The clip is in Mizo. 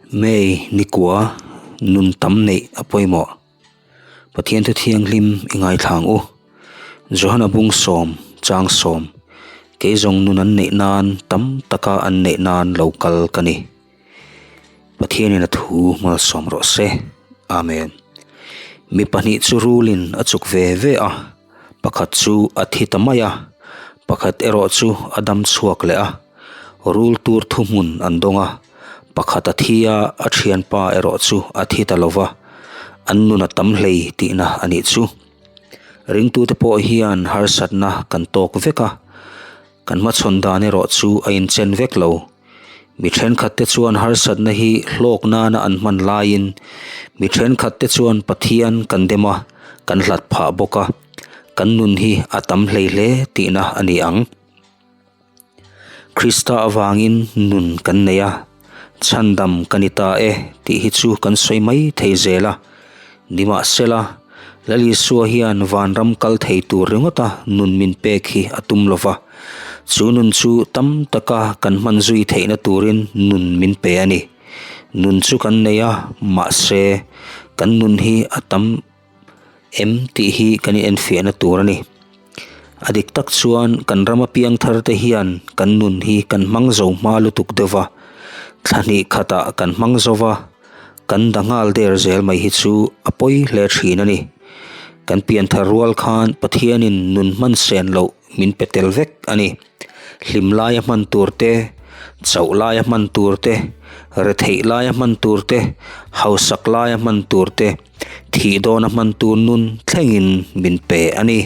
May nikua nun tam neih a pawimawh. Pathian thu thianghlim i ngaithla ang u. Johana bung sawm, chang sawm, Kei zawng nun an neih nan tam taka an neih nan lo kal ka ni. Pathianin a thu malsawm rawh se. Amen. Mi pahnih chu rulin a chuk ve ve a, pakhat chu a thi ta mai a, pakhat erawh chu a dam chhuak leh a. Rul tur thuhmun an dawng a, pakhat a thi a, a thianpa erawh chu a thi ta lo va, an nun a tam hlei tihna a nih chu. Ringtute pawh hian harsatna kan tawk vek a, Kan hmachhawn dan erawh chu a inchen vek lo. Mi thenkhatte chuan harsatna hi hlawk nana an hman laiin mi thenkhatte chuan Pathian kan dem a, kan hlat phah bawk a, kan nun hi a tam hlei hle tihna a ni ang. Krista avangin nun kan nei a, chhandam ka ni ta e tih hi chu kan sawi mai thei zel a. Nimahsela, Lal Isua hian vanram kal thei tur ringawta nun min pek hi a tum lo va, chu nun chu tam taka kan hman zui theihna turin nun min pe a ni. Nun chu kan nei a, mahse, kan nun hi a tam em tih hi kan inenfiahna tur a ni. A dik tak chuan kan rama piangthar te hian kan nun hi kan hmang zo hma lutuk deuh va, thla hnih khatah kan hmang zo va, kan da nghal der zel mai hi chu a pawi hle thin a ni. Kan pianthar rual khan Pathianin nun hman sen loh min pe tel vek a ni. Hlim laia hman tur te, chauh laia hman tur te, retheih laia hman tur te, hausak laia hman tur te, thih dawna hman tur nun thlengin min pe a ni.